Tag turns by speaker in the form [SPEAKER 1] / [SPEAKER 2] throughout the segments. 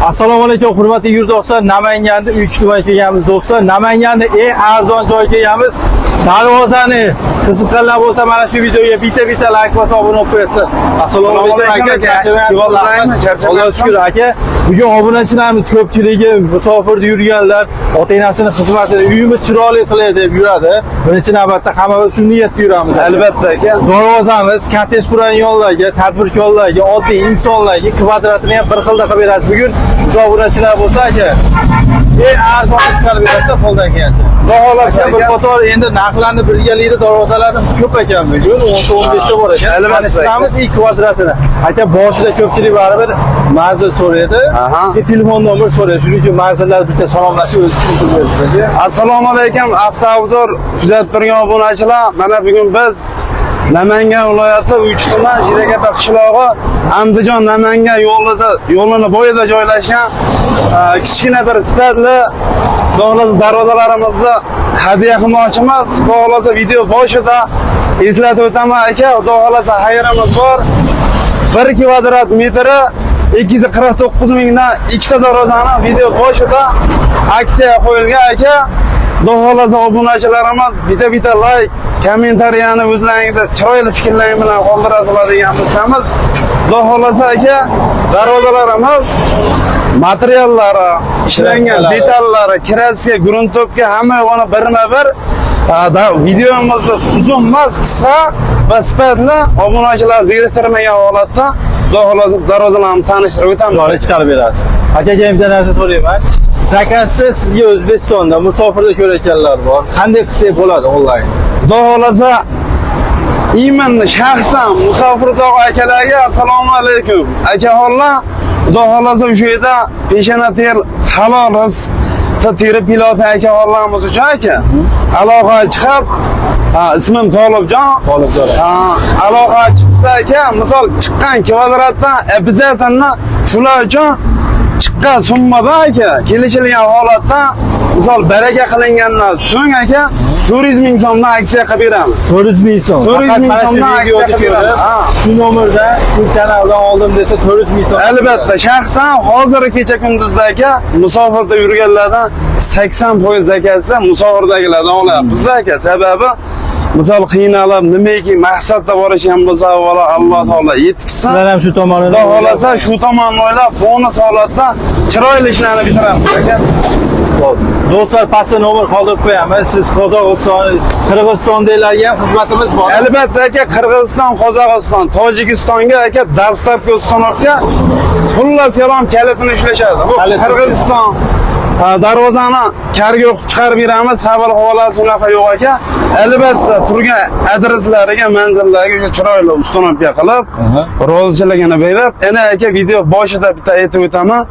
[SPEAKER 1] Assalomu alaykum, hurmatli yurtdoshlar. Namanganda 3 tuman kelganmiz, do'stlar. Namanganda eng arzon joy kelganmiz. Darvozani qiziqqanlar bo'lsa, mana shu videoga bitta-bitta like bosib, obuna bo'lib qo'yasizlar. Assalomu alaykum, aka.
[SPEAKER 2] Charchamayapsizmi?
[SPEAKER 1] Allohga shukr, aka. Bugun obunachilarimiz ko'pchiligi musofirda yurganlar, ota-onasini xizmatini, uyimiz chiroyli qilay deb yuradi. Birinchi navbatda hammamiz shu niyatda yuramiz, aka.
[SPEAKER 2] Albatta, aka.
[SPEAKER 1] Darvozamiz kottej quradiganlarga, tadbirkorlarga, oddiy insonlarga kvadratini ham bir xilda qilib berasiz. Bugun biz obunachilar bo'lsa, aka, eng arzon chiqarib berasiz qo'ldan kelgancha.
[SPEAKER 2] Xudo xohlasa,
[SPEAKER 1] Aka, bir
[SPEAKER 2] aka.
[SPEAKER 1] qator endi narxlarni birgalikda darvozalarni ko'p ekan bugun 10 ta 15 ta bor ekan.
[SPEAKER 2] Albatta,
[SPEAKER 1] Tanishtiramiz ilk kvadratini. Aka, boshida ko'pchilik baribir manzil so'raydi. Telefon nomer so'raydi. Shuning uchun manzillar bitta salomlashib o'zi tushuntirib berasiz, aka.
[SPEAKER 2] Assalomu alaykum, Avtoobzor kuzatib turgan obunachilar. Mana bugun biz Namangan viloyati 3 tuman Jizakapa qishlog'i Andijon Namangan yo'lida, yo'lini bo'yida joylashgan kichkina bir sifatli davlat darvozalarimizni hadya qilmoqchimiz. Xudo xohlasa, video boshida eslatib o'taman, aka, xudo xohlasa xayrimiz bor. 1 kvadrat metri 249 mingdan ikkita darvozani video boshida aksiya qo'yilgan, aka. Xudo xohlasa, obunachilarimiz bitta-bitta like, kommentariyani o'zlaringizni chiroyli fikrlaring bilan qoldirasizlar degan umidamiz. Xudo xohlasa, aka, darvozalarimiz materiallari, ishlangan
[SPEAKER 1] Kraskalari.
[SPEAKER 2] Detallari, kraska, грунтовка, hamma yo'g'ini birma-bir videomizni uzun emas, qisqa va sifatli, obunachilar zeriktirmagan holatda, xudo xohlasa, darvozalarni tanishtirib o'tamiz.
[SPEAKER 1] Chiroyli chiqarib berasiz. Aka, bitta narsa so'rayman. Zakazni sizga O'zbekistonda musofirda ko'rayotganlar bor. Qanday qilsak bo'ladi onlayn?
[SPEAKER 2] Xudo xohlasa, именно shaxsan musofir tog'a akalarga assalomu alaykum. Akaxonlar, xudo xohlasa, o'sha yerda peshana ter, halol rizqni terib kelayotgan akaxonlarimiz uchun, aka, aloqa chiqib, ha, ismim Tolibjon.
[SPEAKER 1] Tolibjon.
[SPEAKER 2] Ha, aloqa chiqsa, aka, misol chiqqan kvadratdan обязательно shular uchun chiqqan summada, aka, kelishilgan holatda, misol baraka qilingandan so'ng, aka, 400 ming so'mdan aksiya qilib beramiz.
[SPEAKER 1] 400 ming so'm.
[SPEAKER 2] 400
[SPEAKER 1] Faqat
[SPEAKER 2] ming
[SPEAKER 1] mana shu
[SPEAKER 2] so'mdan aksiya
[SPEAKER 1] videoni
[SPEAKER 2] qilib beramiz.
[SPEAKER 1] ko'rib,
[SPEAKER 2] Ha.
[SPEAKER 1] shu nomerdan, shu kanaldan oldim desa 400 ming so'm.
[SPEAKER 2] Albatta, shaxsan hozir kecha kunduzda, aka, musofirda yurganlardan 80% zakazda musofirdagilardan olyapmiz, aka. Sababi misol qiynalib, nimaki maqsadda borishgan bo'lsa, avvalo Alloh taolo yetkazsin.
[SPEAKER 1] Sizlar ham shu tomonini
[SPEAKER 2] Xudo xohlasa, shu tomonni o'ylab, bonus holatda chiroyli ishlarni bitiramiz, aka.
[SPEAKER 1] Xo'p. Do'stlar, pastda nomer qoldirib qo'yamiz. Siz Qozog'iston, Qirg'izistondagilarga ham xizmatimiz bor.
[SPEAKER 2] Albatta, aka, Qirg'iziston, Qozog'iston, Tojikistonga, aka, доставка, установка, xullas kalom kalitini ushlashadi. Bu
[SPEAKER 1] Kalit.
[SPEAKER 2] Qirg'iziston ha, darvozani kargo qilib chiqarib beramiz, xabar holasi unaqa yo'q, aka. Albatta, turgan adreslariga, manzillariga o'sha chiroyli установка qilib, rozichiligini berib, ana, aka, video boshida bitta aytib o'taman.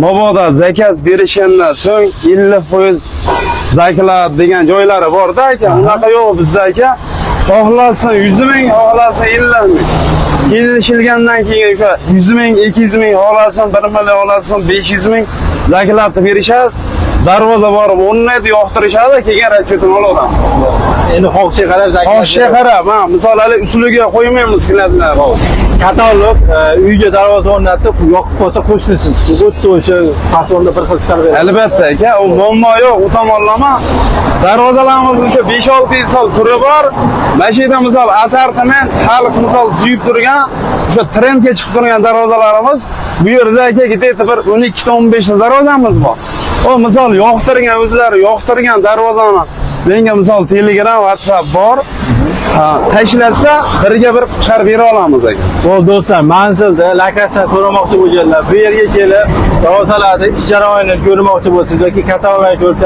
[SPEAKER 2] Mabodo zakaz berishgandan so'ng 50% заклад degan joylari borda, aka. Unaqa yo'q bizda, aka. Xohlasin 100 ming, xohlasin 50 ming. Kelishilgandan keyin o'sha 100 ming, 200 ming, xohlasin 1 million, xohlasin 500 ming заклад ni berishadi. Darvoza borib o'rnaydi, yoqtirishadi, keyin расчет ini oladi.
[SPEAKER 1] Endi xohishiga qarab zakaz.
[SPEAKER 2] Xohishiga qarab, ha, misol hali usuliga qo'ymaymiz klientlar.
[SPEAKER 1] Katalog uyga darvoza o'rnatib, yoqib qolsa qo'shnisiz. Xuddi o'sha fasonda bir xil chiqarib beradi.
[SPEAKER 2] Albatta, aka, u muammo yo'q, u tomonlama. Darvozalarimiz o'sha 5-6 yil turi bor. Mana shu yerda misol assortiment, xalq misol suyib turgan, o'sha trendga chiqib turgan darvozalarimiz bu yerda, aka, где-то bir 12 ta 15 ta darvozamiz bor. U misol yoqtirgan, o'zlari yoqtirgan darvozani menga misol Telegram, WhatsApp bor. Ha, tashlasa birga bir chiqarib bera olamiz, aka.
[SPEAKER 1] Bo'ldi, do'stlar, manzilda lokatsiya so'ramoqchi bo'lganlar bu yerga kelib darvozalarni ish jarayonini ko'rmoqchi bo'lsangiz yoki kataloglarni ko'rib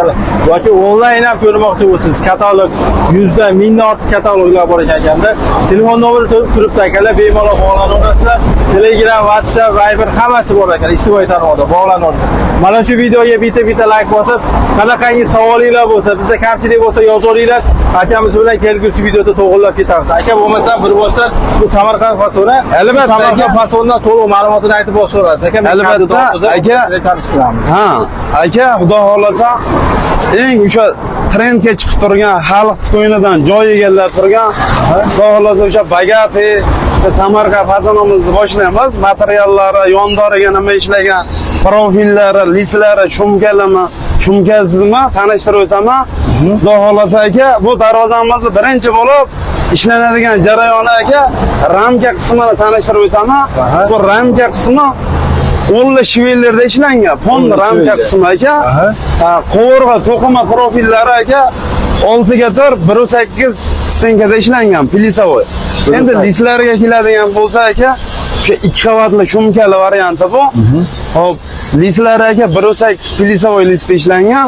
[SPEAKER 1] yoki onlayn ham ko'rmoqchi bo'lsangiz, katalog yuzdan mingdan ortiq kataloglar bor ekan akanda. Telefon nomeri turibdi, akalar, bemalol bog'lanaverasizlar. Telegram, WhatsApp, Viber, hammasi bor ekan, ijtimoiy tarmoqda bog'lanaverasiz. Mana shu videoga bitta bitta like bosib, qanaqangi savolinglar bo'lsa, bizda kamchilik bo'lsa, yozaveringlar. Akamiz bilan kelgusi videoda to'g'irlab ketamiz, aka. Bo'lmasa bir boshdan bu Samarqand fasoni.
[SPEAKER 2] Albatta,
[SPEAKER 1] Samarqand
[SPEAKER 2] aka.
[SPEAKER 1] fasonidan to'liq ma'lumotini aytib bosaverasiz, aka. Men
[SPEAKER 2] Albatta, aka.
[SPEAKER 1] Tanishtiramiz.
[SPEAKER 2] Ha, aka, xudo xohlasa, eng o'sha trendga chiqib turgan, xalq ko'nglidan joy egallab turgan, xudo xohlasa, o'sha богатый Samarqand fasonimizni boshlaymiz. Materiallari, yondoriga nima ishlagan, profillari, lislari, shumkalimi, shumkasizmi tanishtirib o'taman. Xudo xolasa aka, bu darvozamizni birinchi bo'lib ishlanadigan jarayoni aka, ramka qismini tanishtirib o'taman. Bu ramka qismi o'nli shvellerda ishlangan. Fon ramka qismi aka. Qovurg'a to'qima profillari aka 6 ga 4 1.8 stenkada ishlangan, plisavoy. Endi lislarga keladigan bo'lsa aka, o'sha 2 qavatli shumkali varianti bu. Hop, lislari aka 1.8 plisavoy lisda ishlangan.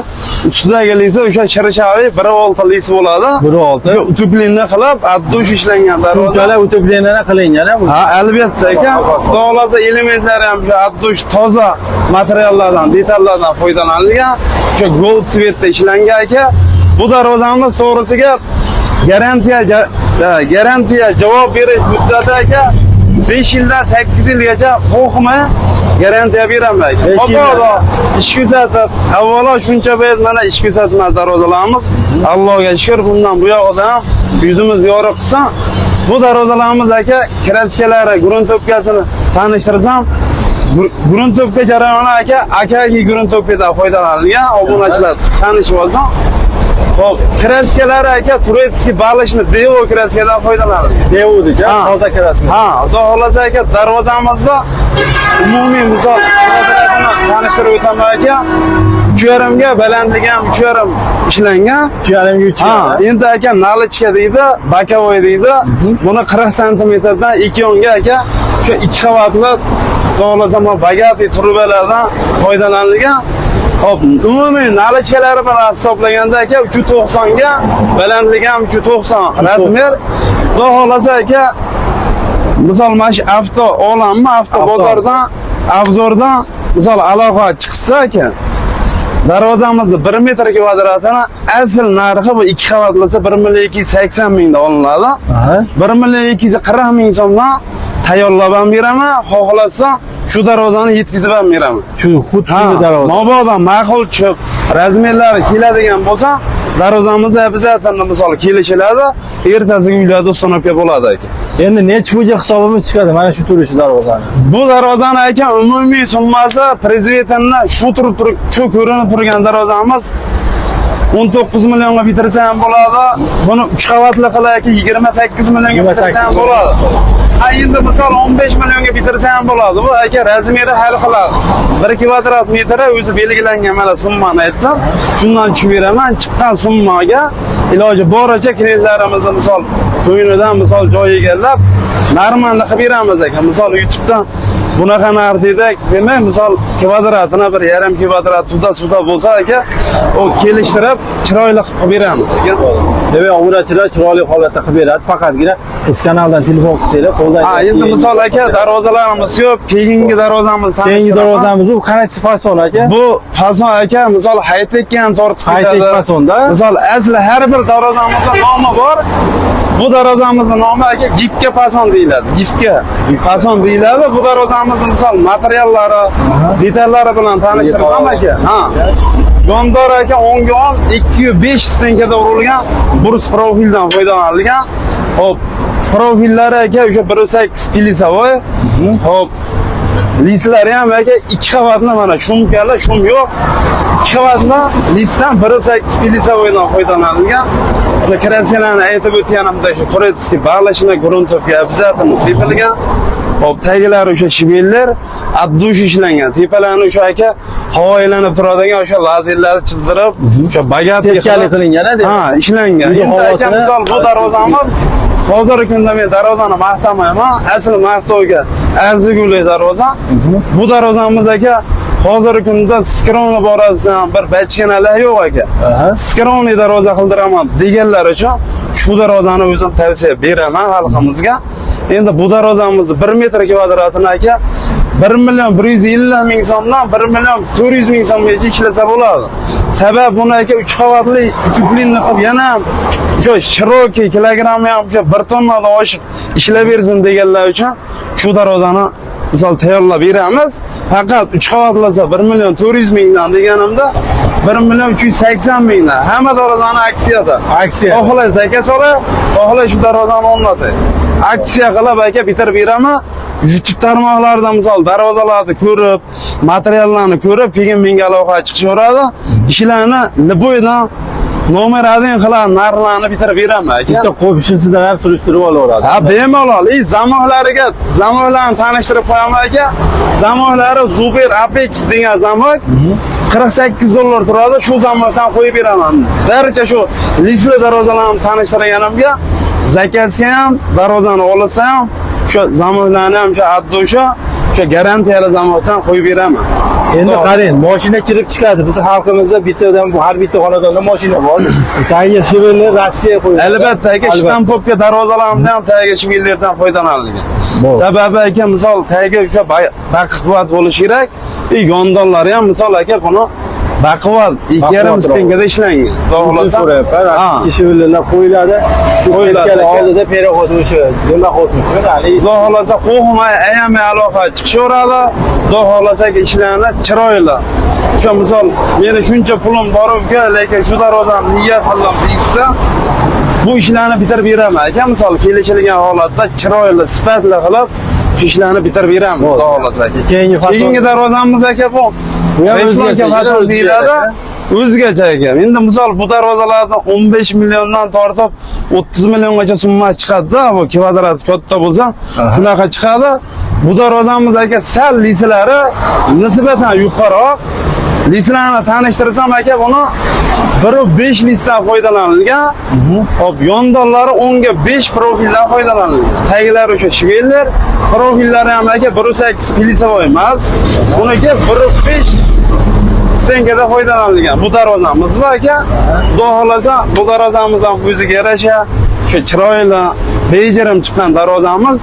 [SPEAKER 2] Ustidagi lisi o'sha shirishaviy 1.6 lis bo'ladi.
[SPEAKER 1] 1.6.
[SPEAKER 2] Uteplinni qilib, addush ishlangan darvoza.
[SPEAKER 1] Shumkali uteplenini qilingan bu.
[SPEAKER 2] Ha, albatta aka. Xudo xolasa elementlari ham o'sha addush toza materiallardan, detallardan foydalanilgan. O'sha gold svetda ishlangan aka. Bu darvozamiz to'g'risiga garantiya javob berish muddati aka 5 yildan 8 yilgacha qo'rqmay garantiya beraman aka. Mabodo ish kuzatib, avvalo shuncha payt mana ish kuzatmas darvozalarimiz. Allohga shukr, bundan bu yog'ida ham yuzimiz yorug' qilsin. Bu darvozalarimiz aka kraskalari, gruntopkasini tanishtirsam, gruntopka jarayoni aka Akagi gruntopkadan foydalanilgan, obunachilar tanishib olsin. Xo'p, kraskalari aka turetskiy balishni Devo kraskadan foydalanilgan.
[SPEAKER 1] Devo deydi, toza kraska.
[SPEAKER 2] Ha, xudo xolasa aka darvozamizda umumiy misol kvadratini tanishtirib o'taman aka. 3.5 ga balandligi ham 3.5 ishlangan.
[SPEAKER 1] 3.5 ga 3.
[SPEAKER 2] Ha, endi aka nalichka deydi, bakovoy deydi. Buni 40 santimetrdan 2 yonga aka o'sha 2 qavatli xohlasa bogatiy trubalardan foydalanilgan. Hop, umumiy nalichkalari bilan hisoblaganda aka 3.90 ga balandligi ham 3.90 razmer. Xudo xolasa aka misol mana shu avto olammi, avto bozordan, avzordan misol aloqa chiqsa aka darvozamizni 1 metr kvadratini asl narxi bu 2 qavatlisi 1 million 280 mingda olinadi. 1 million 240 ming so'mdan tayyorlab ham beraman, xohlasa shu darvozani yetkazib ham beraman.
[SPEAKER 1] Shu xuddi shu darvoza.
[SPEAKER 2] Mabodo ma'qul chiqib, razmerlari keladigan bo'lsa, darvozamizni обязательно misol kelishiladi, ertasiga uylarda ustanovka bo'ladi aka.
[SPEAKER 1] Endi necha pulga hisobimiz chiqadi mana shu turishi darvozani?
[SPEAKER 2] Bu darvozani aka umumiy summasi prezidentni shu turib turib shu ko'rinib turgan darvozamiz 19 millionga bitirsa ham bo'ladi. Buni 3 qavatli qilib aka 28 millionga bitirsa ham bo'ladi. Ha, endi misol 15 millionga bitirsa ham bo'ladi. Bu aka razmeri hal qiladi. 1 kvadrat metri o'zi belgilangan mana summani aytdim. Shundan tushib beraman. Chiqqan summaga iloji boricha klientlarimizni misol ko'nglidan misol joy egallab normalni qilib beramiz aka. Misol YouTube'dan bunaqa narx dedik, demak misol kvadratini 1.5 kvadrat suda bo'lsa aka, o kelishtirib chiroyli qilib beramiz aka.
[SPEAKER 1] Demak, obunachilar chiroyli holatda qilib beradi. Faqatgina biz kanaldan telefon qilsanglar, qo'ldan
[SPEAKER 2] Ha, endi misol aka darvozalarimiz ko'p, keyingi darvozamiz
[SPEAKER 1] Keyingi darvozamiz bu qaysi fason aka?
[SPEAKER 2] Bu fason aka misol high-techga ham tortib ketadi.
[SPEAKER 1] High-tech fasonda.
[SPEAKER 2] Misol asli har bir darvozamizda nomi bor. Bu darvozamizning nomi aka gipka fason deyiladi. Gipka fason deyiladi. Bu darvozamizni misol materiallari, detallari bilan tanishtirsam aka. Ha. Gondor aka 10 ga 10 2.5 stenkada urilgan burs profildan foydalanilgan. Hop, profillari aka o'sha 1.8 plisavoy. Hop, lislari ham aka 2 qavatli mana shumkali, shum yo'q. 2 qavatli lisdan 1.8 plisavoydan foydalanilgan. O'sha kraskalarni aytib o'tganimda o'sha turetskiy bag'lashini gruntopga обязательно sepilgan. Hop, tagilari o'sha shibeller addush ishlangan. Tepalarni o'sha aka havo aylanib turadigan o'sha lazerlarni chizdirib, o'sha bagat
[SPEAKER 1] Setkali qilingan, a,
[SPEAKER 2] Ha, ishlangan.
[SPEAKER 1] Uyda
[SPEAKER 2] Endi aka
[SPEAKER 1] havosini
[SPEAKER 2] misol bu darvozamiz hozirgi kunda men darvozani maqtamayman. Asl maqtovga arzigulik darvoza. Bu darvozamiz aka hozirgi kunda skromni borasidan bir bachkanalar yo'q aka. Skromni darvoza qildiraman deganlar uchun shu darvozani o'zim tavsiya beraman xalqimizga. Endi bu darvozamizni 1 metr kvadratini aka 1 million 150 ming so'mdan 1 million 400 ming so'mgacha ishlasa bo'ladi. Sabab buni aka 3 qavatli uteplinni qilib yana ham o'sha shirokiy kilogrammi ham o'sha 1 tonnadan oshiq ishlab bersin deganlar uchun shu darvozani misol tayyorlab beramiz. Faqat 3 qavatlasa 1 million 400 mingdan deganimda 1 million 380 mingdan. Hamma darvozani aksiyada.
[SPEAKER 1] Aksiya.
[SPEAKER 2] Xohlay zaka so'ra, xohlay shu darvozani o'rnatay. Aksiya qilib aka bitirib beraman. YouTube tarmoqlarida misol darvozalarni ko'rib, materiallarni ko'rib, keyin menga aloqaga chiqishaveradi. Ishlarni любой dan номер 1 qilib narxlarni bitirib beraman aka.
[SPEAKER 1] Bitta qo'shnisidan ham surishtirib olaveradi.
[SPEAKER 2] Ha, bemalol. И zamoqlariga zamoqlarni tanishtirib qo'yaman aka. Zamoqlari Super Apex degan замок 48 dollar turadi. Shu zamokdan qo'yib beraman. Barcha shu лист li darvozalarni tanishtirganimga заказ ga ham darvozani olsa ham shu zamoklarni ham shu addi o'sha garantiyali zamokdan qo'yib beraman.
[SPEAKER 1] Endi qarang, mashina kirib chiqadi. Biz xalqimizda bittadan bu har bitta xonadonda mashina bor. Tagiga швеллер Rossiya qo'yiladi.
[SPEAKER 2] Albatta aka, штамповка darvozalarimizda ham tagiga швеллер dan foydalanilgan.
[SPEAKER 1] Bo'ldi.
[SPEAKER 2] Sababi aka, misol tagiga o'sha baquvvat bo'lishi kerak. И yondonlari ham misol aka buni baquvvat 2,5 стенка da ishlangan. Xudo
[SPEAKER 1] Xohlasa
[SPEAKER 2] xohlasa.
[SPEAKER 1] So'rayapman.
[SPEAKER 2] Ha.
[SPEAKER 1] Rossiya швеллер lar qo'yiladi.
[SPEAKER 2] Qo'yiladi
[SPEAKER 1] Qo'yiladi.
[SPEAKER 2] aka.
[SPEAKER 1] Oldida переход o'sha дымоход uchun hali
[SPEAKER 2] Xudo xohlasa qo'rqmay, ayamay aloqa chiqishaveradi. Xudo xohlasa aka ishlarni chiroyli. O'sha misol meni shuncha pulim bor uka, lekin shu darvozani niyat qildim deysa, bu ishlarni bitirib beraman aka. Misol kelishilgan holatda chiroyli, sifatli qilib shu ishlarni bitirib beramiz, Xudo xohlasa aka.
[SPEAKER 1] Keyingi fason.
[SPEAKER 2] Keyingi darvozamiz aka bu.
[SPEAKER 1] Bu ham
[SPEAKER 2] Reklama
[SPEAKER 1] o'zgacha,
[SPEAKER 2] fason
[SPEAKER 1] o'zgacha.
[SPEAKER 2] deyiladi. O'zgacha aka. Endi misol bu darvozalardan 15 milliondan tortib 30 milliongacha summa chiqadi-da, bu kvadrat katta bo'lsa, shunaqa chiqadi. Bu darvozamiz aka sal лист lari nisbatan yuqoriroq. Лист larni tanishtirsam aka, buni 1.5 лист dan foydalanilgan. Hop, yondonlari 10 ga 5 profildan foydalanilgan. Taglari o'sha швеллер, profillari ham aka 1.8 плюсовой emas. Buniki 1.5 стенка da foydalanilgan. Bu darvozamiz aka, Xudo xohlasa bu darvozamiz ham o'ziga yarasha o'sha chiroyli, bejirim chiqqan darvozamiz.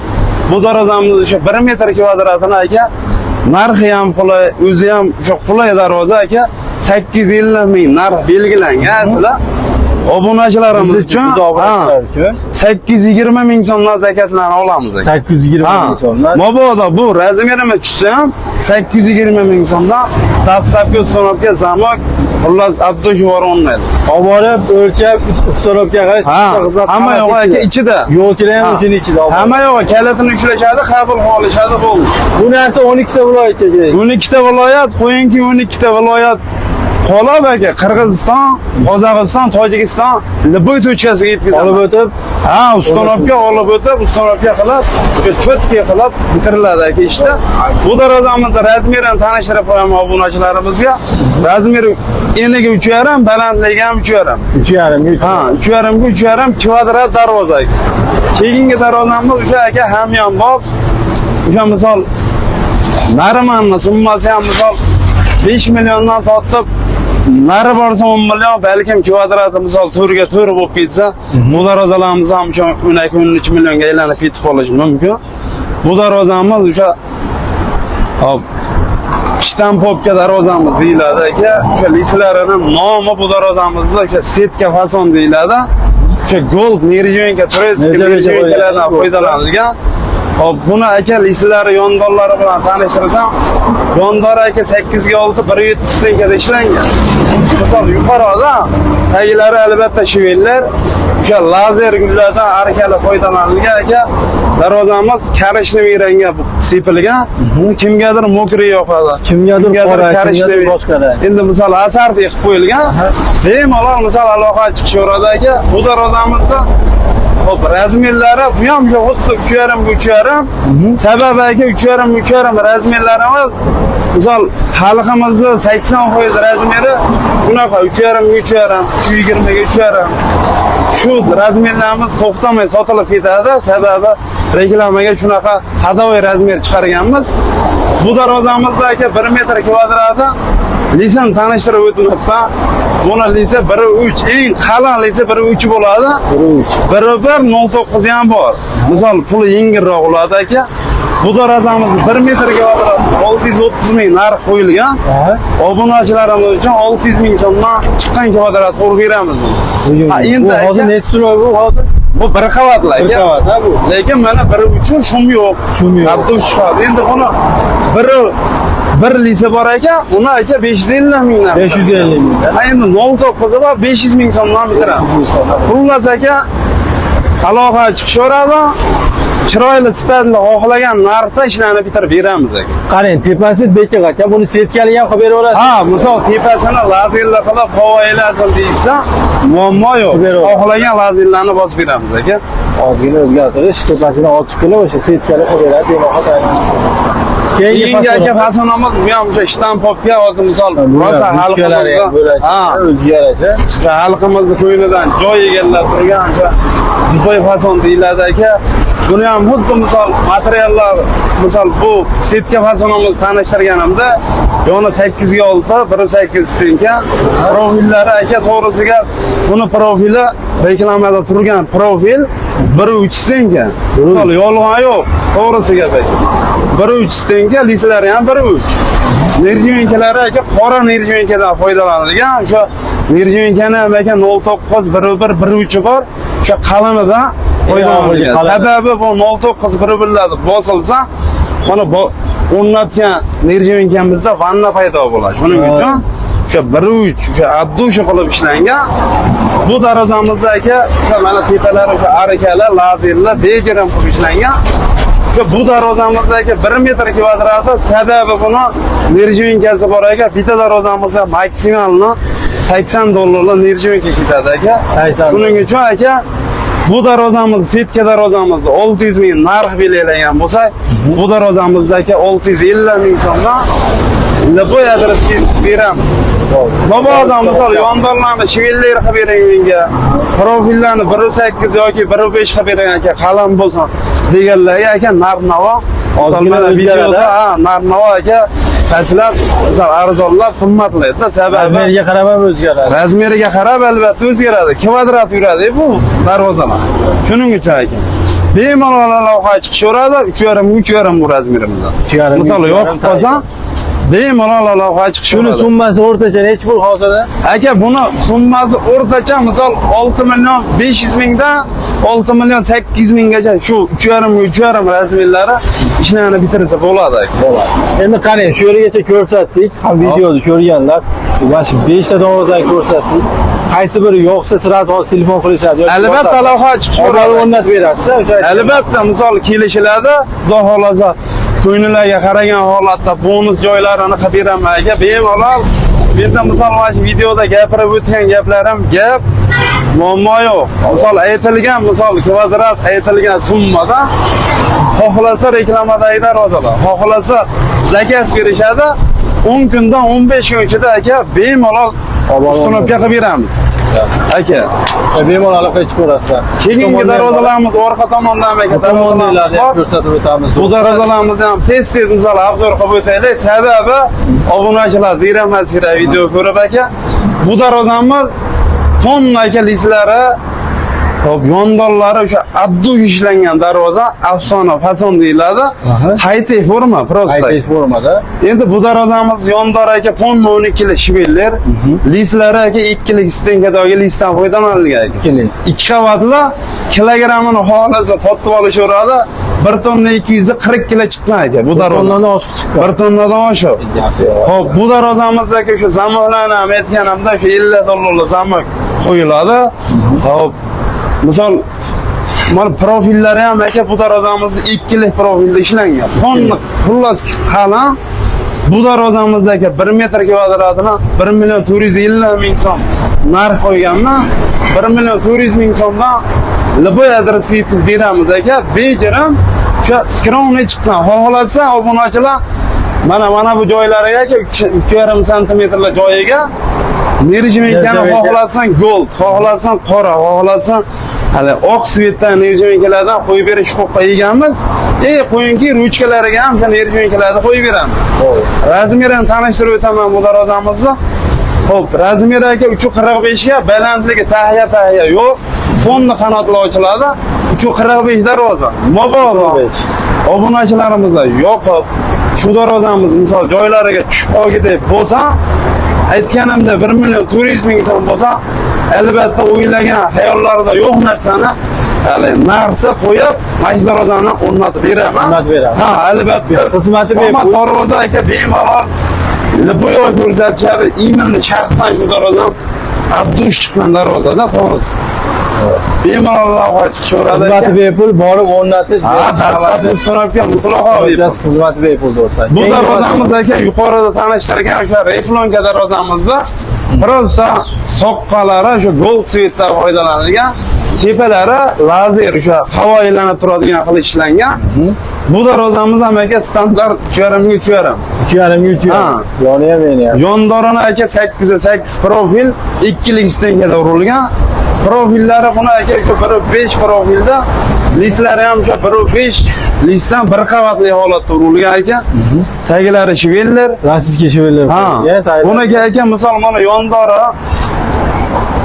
[SPEAKER 2] Bu darvozamiz o'sha 1 metr kvadratini aka narxi ham qulay, o'zi ham o'sha qulay darvoza aka 850 ming narx belgilangan aslida. Obunachilarimiz uchun
[SPEAKER 1] Biz obunachilar uchun
[SPEAKER 2] 820 ming so'mdan заказ larni olamiz aka.
[SPEAKER 1] 820 ming so'mdan.
[SPEAKER 2] Mabodo bu размер imiz tushsa ham 820 ming so'mdan доставка, установка, замок, xullas abdush yuborolmaydi.
[SPEAKER 1] Olib borib, o'lchab, установка qilish,
[SPEAKER 2] Ha,
[SPEAKER 1] xizmat
[SPEAKER 2] hamma
[SPEAKER 1] hammasi
[SPEAKER 2] yo'q aka ichida.
[SPEAKER 1] Yo'lchilar ham o'shini ichida. Olib borib.
[SPEAKER 2] Hamma yo'q, kalitini ushlashadi, qabul qilib olishadi, bo'ldi.
[SPEAKER 1] Bu narsa 12 ta viloyatga kerak.
[SPEAKER 2] 12 ta viloyat, qo'yingki 12 ta viloyat qolib aka, Qirg'iziston, Qozog'iston, Tojikiston, любой точка siga yetkazaman.
[SPEAKER 1] Olib o'tib,
[SPEAKER 2] Ha, установка olib o'tib, установка qilib, o'sha чётко qilib bitiriladi aka ishda. Bu darvozamizni размер ini tanishtirib qo'yaman obunachilarimizga. Размер i eniga 3,5, balandligi ham 3,5.
[SPEAKER 1] 3,5 ga
[SPEAKER 2] Ha, 3,5 ga 3,5 kvadrat darvoza aka. Keyingi darvozamiz o'sha aka hamyonbop. O'sha misol Narimanni summasi ham misol 5 milliondan tortib nari borsa 10 million, balkim kvadrati misol 4 ga 4 bo'lib ketsa, bu darvozalarimiz ham o'sha 12-13 millionga aylanib ketib qolishi mumkin. Bu darvozamiz o'sha hop штамповка darvozamiz deyiladi aka. O'sha лист larini nomi bu darvozamizni o'sha сетка fason deyiladi. O'sha gold нержавейка, турецкий
[SPEAKER 1] Нержавейка
[SPEAKER 2] нержавейка lardan
[SPEAKER 1] foydalanilgan.
[SPEAKER 2] foydalanilgan. Hop, buni aka лист lari yondonlari bilan tanishtirsam, yondori aka 8 ga 6 1.7 стенка da ishlangan. Misol yuqorida taglari albatta швеллер, o'sha lazer gullardan arkali foydalanilgan aka. Darvozamiz коричневый rangga sepilgan. Kimgadir мокрый yoqadi.
[SPEAKER 1] Kimgadir qora, kimgadir
[SPEAKER 2] коричневый.
[SPEAKER 1] Boshqa rang.
[SPEAKER 2] Endi misol ассорти qilib qo'yilgan. Bemalol misol aloqa chiqishaveradi aka. Bu darvozamizda hop, размер lari bu ham shu xuddi 3,5 ga 3,5. Sababi aka 3,5 ga 3,5 размер larimiz misol xalqimizda 80% размер i shunaqa 3,5 ga 3,5, 3,20 ga 3,5. Shu размер larimiz to'xtamay sotilib ketadi. Sababi reklamaga shunaqa ходовой размер chiqarganmiz. Bu darvozamizda aka 1 metr kvadrati лист ini tanishtirib o'tmabman. Buni лист i 1.3, eng qalin лист i 1.3 bo'ladi.
[SPEAKER 1] 1.3.
[SPEAKER 2] 1.1 0.9 ham bor. Misol puli yengilroq bo'ladi aka. Bu darvozamiz 1 metr kvadrat 630 ming narx qo'yilgan. Obunachilarimiz uchun 600 ming so'mdan chiqqan kvadrat qurib beramiz. Ha, endi
[SPEAKER 1] Bu hozir
[SPEAKER 2] aka-
[SPEAKER 1] nechi so'm bu hozir?
[SPEAKER 2] Bu bir qavatli
[SPEAKER 1] Bir
[SPEAKER 2] aka.
[SPEAKER 1] qavat, ha bu.
[SPEAKER 2] Lekin mana biri uchun шум yo'q.
[SPEAKER 1] Шум yo'q.
[SPEAKER 2] Hatto chiqadi. Endi buni biri bir лист i bor ekan, uni aka 550 mingdan.
[SPEAKER 1] 550 mingdan.
[SPEAKER 2] Ha, endi 0.9 bor 500 ming so'mdan bitiramiz.
[SPEAKER 1] 500 ming so'mdan.
[SPEAKER 2] Xullas aka aloqa chiqishaveradi. Chiroyli, sifatli, xohlagan narxda ishlarni bitirib beramiz aka.
[SPEAKER 1] Qarang, tepasi bekiq aka, buni setkali ham qilib beraverasiz.
[SPEAKER 2] Ha, misol tepasini lazerli qilib havo aylasin deyishsa, muammo yo'q.
[SPEAKER 1] Beraverasiz.
[SPEAKER 2] Xohlagan lazerlarni bosib beramiz aka.
[SPEAKER 1] Ozgina o'zgartirish, tepasini ochiq qilib, o'sha setkali qilib beradi, bemalol tayinlab. Keyingi
[SPEAKER 2] Keyingi aka fasonimiz bu ham o'sha shtampovka hozir misol rosa
[SPEAKER 1] ruchkalari ham
[SPEAKER 2] xalqimizda
[SPEAKER 1] bo'ladi.
[SPEAKER 2] ha,
[SPEAKER 1] O'ziga yarasha.
[SPEAKER 2] o'sha xalqimizni ko'nglidan joy egallab turgan o'sha Dubay fason deyiladi aka. Buni ham xuddi misol materiallar, misol bu setka fasonimizni tanishtirganimda yoni 8 ga 6, 1.8 stenka. Profillari aka, to'g'risiga buni profili reklamada turgan profil 1.3 stenka. Misol yolg'on yo'q, to'g'risi gap aka. 1.3 stenka, lislari ham 1.3. Nerjivenkalari aka qora nerjivenkadan foydalanilgan. O'sha nerjivenkani ham aka 0.9, 1.1, 1.3 bor. O'sha qalinidan foydalanilgan.
[SPEAKER 1] Qalini.
[SPEAKER 2] Sababi bu 0.9, 1.1lar bosilsa, mana bu o'rnatgan nerjivenkamizda vanna paydo bo'ladi. Shuning uchun o'sha 1.3, o'sha abdusha qilib ishlangan. Bu darvozamizda aka o'sha mana tepalari o'sha arkalar, lazerlar bejirim qilib ishlangan. O'sha bu darvozamizda aka 1 metr kvadrati, sababi buni nerjivenkasi bor aka. Bitta darvozamizda maksimalni 80 dollarlik nerjivenka ketadi aka.
[SPEAKER 1] 80.
[SPEAKER 2] Shuning uchun aka bu darvozamiz, setka darvozamiz 600 ming narx belgilangan bo'lsa, bu darvozamizda aka 650 ming so'mdan любой adresga beramiz. Mabodo misol yondorlarni shveller qilib bering menga, profillarni 1.8 yoki 1.5 qilib bering aka, qalam bo'lsin deganlarga aka narx-navo
[SPEAKER 1] Ozgina
[SPEAKER 2] misol mana
[SPEAKER 1] o'zgaradi.
[SPEAKER 2] videoda ha, narx-navo aka pastlab, misol arzonlab qimmatlaydi. Sababi
[SPEAKER 1] Razmeriga qarab ham o'zgaradi.
[SPEAKER 2] razmeriga qarab albatta o'zgaradi. Kvadrat yuradi bu darvozalar. Shuning uchun aka bemalol aloqa chiqishaveradi. 3.5 3.5 bu razmerimiz.
[SPEAKER 1] 3,5,
[SPEAKER 2] Misol
[SPEAKER 1] 3,5
[SPEAKER 2] yoqib qolsa bemalol aloqa
[SPEAKER 1] Shuni
[SPEAKER 2] chiqishaveradi.
[SPEAKER 1] summasi o'rtacha nechi pul hozirda?
[SPEAKER 2] Aka buni summasi o'rtacha misol 6 million 500 mingdan 6 million 800 minggacha shu 3.5 3.5 razmerlari ishlarni bitirsa bo'ladi aka.
[SPEAKER 1] Bo'ladi. Endi qarang, shu yergacha ko'rsatdik. Ham videoni ko'rganlar, mana shu 5 ta darvozani ko'rsatdik. Qaysi biri yo'qsa sразу hozir telefon qilishadi yoki
[SPEAKER 2] Albatta
[SPEAKER 1] WhatsApp.
[SPEAKER 2] aloqa chiqishaveradi.
[SPEAKER 1] Olib o'rnatib berasiz, o'sha aytgan.
[SPEAKER 2] Albatta misol kelishiladi, Xudo xohlasa ko'ngillarga qaragan holatda bonus joylarini qilib beraman aka, bemalol. Menda misol mana shu videoda gapirib o'tgan gaplarim gap, muammo yo'q. Misol aytilgan, misol kvadrat aytilgan summada xohlasa reklamadagi darvozalar, xohlasa zakaz berishadi. 10 kundan 15 kun ichida aka bemalol установка qilib beramiz. Aka,
[SPEAKER 1] Bemalol aloqa chiqib ko'rasizlar.
[SPEAKER 2] keyingi darvozalarimiz orqa tomondan aka darvozalarimiz
[SPEAKER 1] Tomonlarni ham
[SPEAKER 2] bor.
[SPEAKER 1] ko'rsatib o'tamiz.
[SPEAKER 2] Bu darvozalarimizni ham tez-tez misol обзор qilib o'taylik. Sababi obunachilar ziyrakmas video ko'rib aka. Bu darvozamiz tonna aka lislari, hop, yondorlari o'sha abdu ishlangan darvoza, afsona fason deyiladi.
[SPEAKER 1] Aha.
[SPEAKER 2] High forma просто.
[SPEAKER 1] High formada.
[SPEAKER 2] Endi bu darvozamiz yondor aka tonna 12 lik shveller, lislari aka 2 lik stenkadagi listdan foydalanilgan aka.
[SPEAKER 1] Ikkilik.
[SPEAKER 2] Ikki qavatli, kilogrammini xohlasa totib olishaveradi. 1 tonna 240 kilo chiqqan aka bu darvoza.
[SPEAKER 1] Tonnadan oshiq chiqqan.
[SPEAKER 2] 1 tonnadan oshiq.
[SPEAKER 1] Gap yo'q.
[SPEAKER 2] Xo'p, bu darvozamizda aka o'sha zamoklarni ham aytganimda o'sha 50 dollarlik zamok qo'yiladi. Xo'p, misol mana profillari ham aka bu darvozamizni ikkilik profilda ishlangan. Tonna xullas qalam. Bu darvozamizda aka 1 metr kvadratini 1 million 450 ming so'm narx qo'yganman. 1 million 400 ming so'mdan любой adresga yetkazib beramiz aka. Bejirim o'sha скромный chiqqan. Xohlasa obunachilar mana bu joylariga aka 3,5 santimetrlar joyiga nerjivenkani
[SPEAKER 1] Nerjivenka.
[SPEAKER 2] xohlasang gold, xohlasang qora, xohlasang hali oq svetdan nerjivenkalardan qo'yib berish huquqqa egamiz. Qo'yingki ruchkalariga ham o'sha nerjivenkalarni qo'yib beramiz. Razmerini tanishtirib o'taman bu darvozamizni. Xo'p, razmeri aka 3.45 ga, balandligi tahya tahya yo'q. Fonni qanotli ochiladi. 3.45 darvoza. Mabodo
[SPEAKER 1] 3.45.
[SPEAKER 2] obunachilarimizda yoqib, shu darvozamiz misol joylariga tushib qolgidek bo'lsa, aytganimda 1 million 400 ming so'm bo'lsa, albatta o'ylagan xayollarida yo'q narsani hali narxni qo'yib, mana shu darvozani o'rnatib beraman.
[SPEAKER 1] O'rnatib berasiz.
[SPEAKER 2] Ha, albatta.
[SPEAKER 1] Xizmati
[SPEAKER 2] Ammo
[SPEAKER 1] bepul.
[SPEAKER 2] darvoza aka bemalol любой ko'rsatishadi. Именно shaxsan shu darvozani Abdush chiqqan darvozada to'g'risi. Bemalol aloqa chiqishaveradi.
[SPEAKER 1] Xizmati bepul, borib o'rnatish,
[SPEAKER 2] Ha, dastlabki so'rabgan mutlaqo bepul.
[SPEAKER 1] Xizmati bepul do'stlar.
[SPEAKER 2] Bu darvozamiz aka yuqorida tanishtirgan o'sha рифленка darvozamizda просто soqqalari o'sha gold цвет da foydalanilgan, tepalari lazer o'sha havo aylanib turadigan qilib ishlangan. Bu darvozamiz ham aka standart 3,5 ga 3,5.
[SPEAKER 1] 3,5 ga 3,5.
[SPEAKER 2] Ha.
[SPEAKER 1] Yoni ham meni ham.
[SPEAKER 2] Yondorini aka 8 ga 8 profil, ikkilik стенка da urilgan. Profillari buni aka o'sha 1.5 profilda, listlari ham o'sha 1.5 listdan bir qavatli holatda urilgan aka. Taglari швеллер.
[SPEAKER 1] Российский швеллер.
[SPEAKER 2] Ha. Buni aka misol mana yondori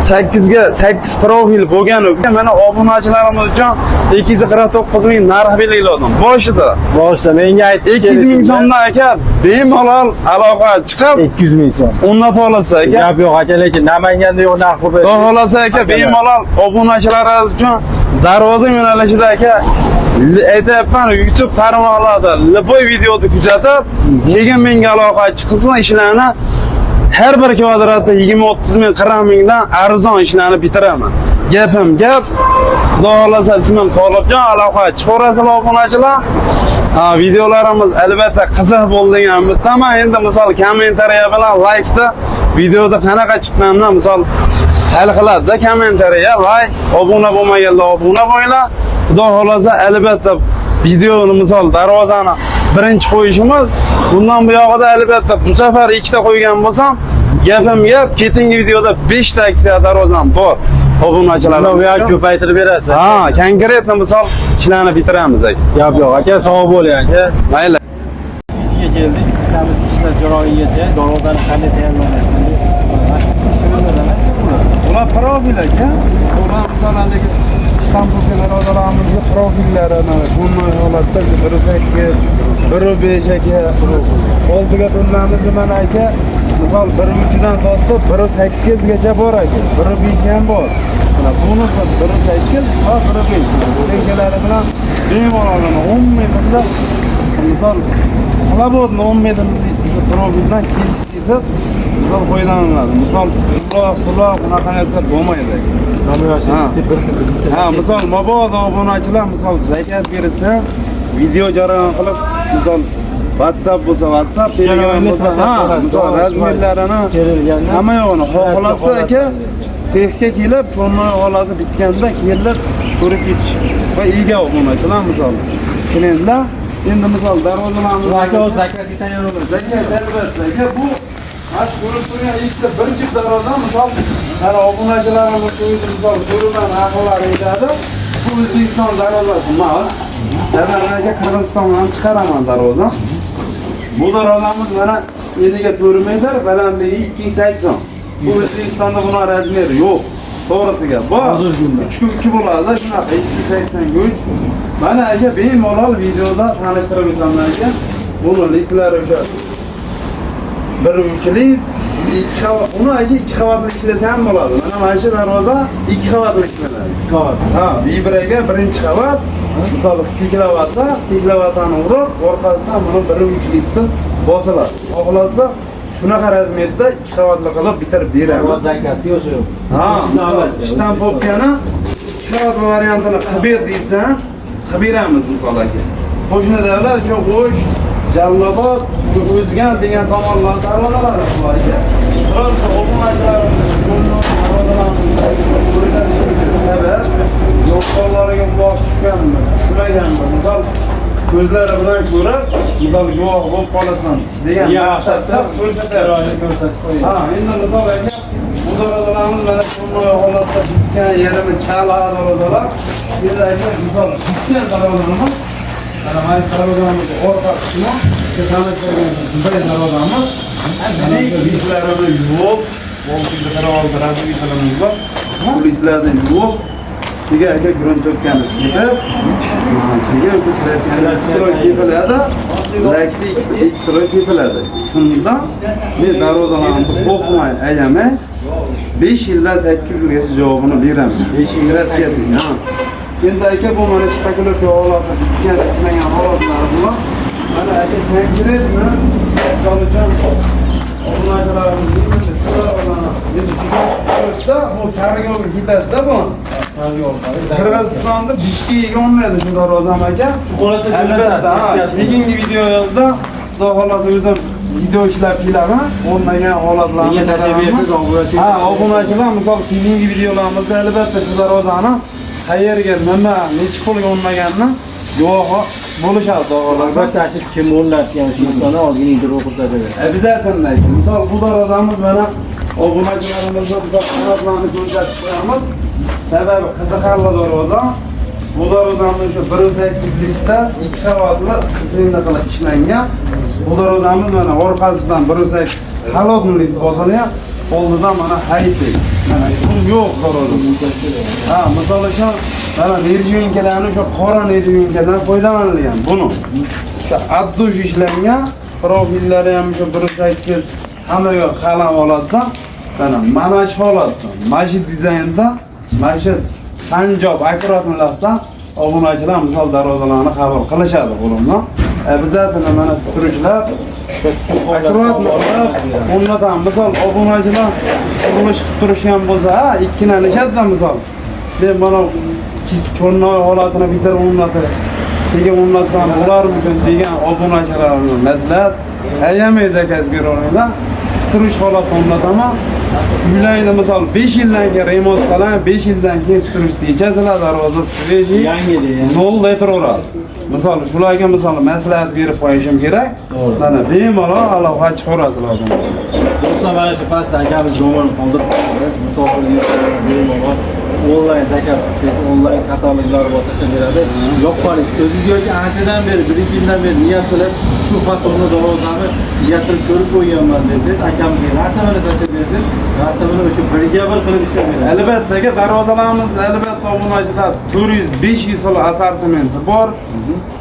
[SPEAKER 2] 8 ga 8 profil bo'lgani mana obunachilarimiz uchun 249 ming narx belgiladim. Boshida
[SPEAKER 1] Boshida menga aytib
[SPEAKER 2] 200 ming so'mdan aka bemalol aloqa chiqib
[SPEAKER 1] 200 ming so'm.
[SPEAKER 2] o'rnatib olasiz aka.
[SPEAKER 1] Gap yo'q aka, lekin Namanganda yo'q narx qo'yib.
[SPEAKER 2] Xudo xohlasa aka bemalol obunachilarimiz uchun darvoza yo'nalishida aka aytyapman, YouTube tarmoqlarida любой videoni kuzatib, keyin menga aloqa chiqsin, ishlarni har bir kvadratda 20-30 ming, 40 mingdan arzon ishlarni bitiraman. Gapim gap. Xudo xohlasa ismim Tolibjon, aloqa chiqaverasizlar obunachilar. Ha, videolarimiz albatta qiziq bo'ldi degan umiddaman. Endi misol kommentariya bilan laykda videoda qanaqa chiqqanini misol hal qiladida kommentariya, layk, obuna bo'lmaganlar obuna bo'linglar. Xudo xohlasa albatta videoni misol darvozani birinchi qo'yishimiz, bundan buyog'ida albatta bu safar ikkita qo'ygan bo'lsam, gapim gap, keyingi videoda 5 ta aksiya darvozam bor. Obunachilar.
[SPEAKER 1] Bu yoq ko'paytirib berasiz.
[SPEAKER 2] Ha, конкретно misol ishlarni bitiramiz aka.
[SPEAKER 1] Gap yo'q aka, sog' bo'ling aka.
[SPEAKER 2] Mayli.
[SPEAKER 1] Ichiga keldik. Bittamiz ishlar jarayonigacha darvozani qanday tayyorlanadi?
[SPEAKER 2] Ular profil aka. Ular misol haligi штамповка darvozalarimizni profillari mana bunday holatda 1.8, 1.5 aka. Oldiga to'lamiz mana aka. Misol 1.3 dan tortib 1.8 gacha bor aka. 1.5 ham bor. Mana bunisi 1.8 va 1.5. Tenkalari bilan bemalol mana 10 metrda misol свободно 10 metr o'sha profildan kesib kesib misol foydalaniladi. Misol uloq, suloq bunaqa narsa bo'lmaydi aka. Ha. Ha, misol mabodo obunachilar misol заказ bersa, video jarayon qilib, misol WhatsApp bo'lsa WhatsApp, Telegram bo'lsa, ha, misol размер larini
[SPEAKER 1] Kerilganda
[SPEAKER 2] hamma yo'g'ini xohlasa aka sexga kelib, cho'nnoy holati bitganda kelib ko'rib ketish va ega obunachilar misol klientlar endi misol darvozalarimiz
[SPEAKER 1] Aka, o'z заказ ga tayyor bo'ladi.
[SPEAKER 2] Заказ albatta aka, bu mana shu ko'rib turgan ikkita bir juft darvoza misol mana obunachilarimiz o'zi misol ko'rilgan ahvollar aytadi. Bu O'zbekiston darvozasi emas. Sababi aka Qirg'izistondan ham chiqaraman darvoza. Bu darvozamiz mana 50 ga 4 metr, balandligi 280. Bu O'zbekistonda buni размер i yo'q. To'g'risiga bor.
[SPEAKER 1] Hozirgi kunda.
[SPEAKER 2] 3 ga 3 bo'ladi, shunaqa 280 ga 3. Mana aka bemalol videoda tanishtirib o'taman aka. Buni listlari o'sha bir uch list, ikki qavat, uni aka ikki qavatli ishlasa ham bo'ladi. Mana shu darvoza ikki qavatli ishlanadi.
[SPEAKER 1] Qavat.
[SPEAKER 2] Ha, vibraga birinchi qavat, misol стекловата, стекловата ni urib, orqasidan buni bir uch listi bosiladi. Xohlasa shunaqa размер da ikki qavatli qilib bitirib beramiz.
[SPEAKER 1] Заказ yo'q yo'q.
[SPEAKER 2] Ha, штамповка ni ikki qavatli variantini qilib ber deysan, qilib beramiz misol aka. Qo'shni davlat shu O'sh, Jalolobod, O'zgan degan tomonlar darvozalari bor aka. Просто obunachilarimiz shuni darvozalarimizni ko'rsatishimizga sabab yo'llarga guvoh tushganmi, tushmaganmi, misol ko'zlari bilan ko'rib, misol guvoh bo'lib qolasan degan maqsadda ko'rsatyapmiz.
[SPEAKER 1] Ko'rsatib qo'ying.
[SPEAKER 2] Ha, endi misol aka, bu darvozalarimiz mana shunday holatda bitgan yerimi chala darvozalar. Endi aka, misol bitgan darvozamiz, mana darvozamiz orqa qismi, tanishtirgan bunday darvozamiz. Mana shu listlarini yuvib, 646 razmerimiz bor. Bu listlarni yuvib, keyin aka грунтовка ni sepib, keyin bu краска ni слой sepiladi, lakli ikki слой sepiladi. Shundan men darvozalarni qo'rqmay, ayamay 5 yildan 8 yilgacha javobini beraman. 5 yil краска siz. Ha. Endi aka bu mana шпаклёвка holati bitgan, bitmagan holatlari bular. Mana aka конкретно misol uchun obunachilarimiz endi shu darvozani endi Targovga ketadi-da bu. Qirg'izistonda Bishkekga o'rnaydi shu darvozam aka.
[SPEAKER 1] Holatda
[SPEAKER 2] Albatta, ha, keyingi videoyozda Xudo xolasa o'zim video ishlab kelaman, o'rnagan holatlarni.
[SPEAKER 1] Menga tashlab bersangiz, obunachi.
[SPEAKER 2] Ha, obunachilar misol keyingi videolarimizda albatta shu darvozani qayerga, nima, necha pulga o'rnaganini guvohi bo'lishadi Xudo xolasa.
[SPEAKER 1] Albatta, shu kim o'rnatgan shu insondan ozgina intervyu qilib beradi.
[SPEAKER 2] Обязательно. Misol bu darvozamiz mana obunachilarimizga misol holatlarni ko'rsatib qo'yamiz. Sababi qiziqarli darvoza. Bu darvozamiz shu 108 лист da ikki qavatli plita qilib ishlangan. Bu darvozamiz mana orqasidan 108 холодный лист bosilgan, oldidan mana high-tech. Mana bu yo'q darvoza. Ha, misol uchun mana нержавейка larni o'sha qora нержавейка dan foydalanilgan buni. O'sha abdush ishlangan, profillari ham o'sha 108 hamma yoq qalam holatda. Mana shu holatda, mana shu dizaynda, mana shu sanjob аккуратный likdan obunachilar misol darvozalarni qabul qilishadi qo'limdan. Обязательно mana стружка lar аккуратно o'rnatamiz. Misol obunachilar qurilish qilib turishgan bo'lsa, ha, ikkilanishadi misol. Men mana чёрный holatini bitirib o'rnatib, keyin o'rnatsam bo'larmikin degan obunachilarni maslahat ayamay заказ beraveringlar. Стружка holatda o'rnataman. Uylarni misol 5 yildan keyin remont qilaman, 5 yildan keyin стружка yechasizlar, darvoza свежий,
[SPEAKER 1] Yangi degan.
[SPEAKER 2] nolda turaveradi. Misol shularga misol maslahat berib qo'yishim kerak.
[SPEAKER 1] To'g'ri.
[SPEAKER 2] Mana bemalol aloqa chiqarasizlar obunachilar.
[SPEAKER 1] Do'stlar, mana shu pastda akamiz nomerini qoldirib qo'yamiz. Musofirga bemalol onlayn заказ qilsangiz, onlayn kataloglar bor, tashlab beradi. Yoqqaningiz o'zingiz yoki anchadan beri, 1-2 yildan beri niyat qilib, shu fasonni darvozani niyat qilib ko'rib qo'yganman desangiz, akamizga rasmini tashlab bersangiz, rasmini o'sha birga bir qilib ishlab beradi.
[SPEAKER 2] Albatta aka, darvozalarimiz albatta obunachilar 400-500 xil assortimenti bor.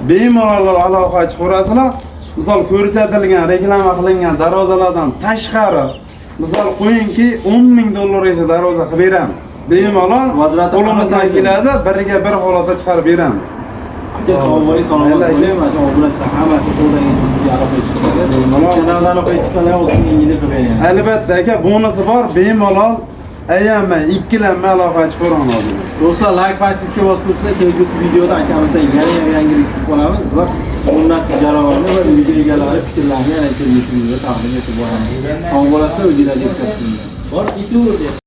[SPEAKER 2] Bemalol aloqa chiqarasizlar. Misol ko'rsatilgan, reklama qilingan darvozalardan tashqari, misol qo'yingki 10 ming dollargacha darvoza qilib beramiz. Bemalol
[SPEAKER 1] Kvadrati
[SPEAKER 2] qo'limizdan
[SPEAKER 1] hammasi
[SPEAKER 2] keladi, biriga bir holatda chiqarib beramiz.
[SPEAKER 1] Aka, sog' bo'ling, salomat bo'ling. Mana shu obunachilar hammasi qo'ldan kelsa sizga aloqaga chiqishadi. Biz kanaldan aloqaga chiqqanlar o'zini yengillik qilib bergan.
[SPEAKER 2] Albatta aka, bonusi bor, bemalol ayamay, ikkilanmay aloqa chiqaraman hozir.
[SPEAKER 1] Do'stlar, like, подписка bosib tursalar, kelgusi videoda akamizdan yana ham yangilik kutib qolamiz va o'rnatish jarayonini va video egalari fikrlarini yana kelgusi videoda taqdim etib boramiz. Sog' bo'lasizlar, o'zinglarga ehtiyot qilinglar. Bor, ketaver.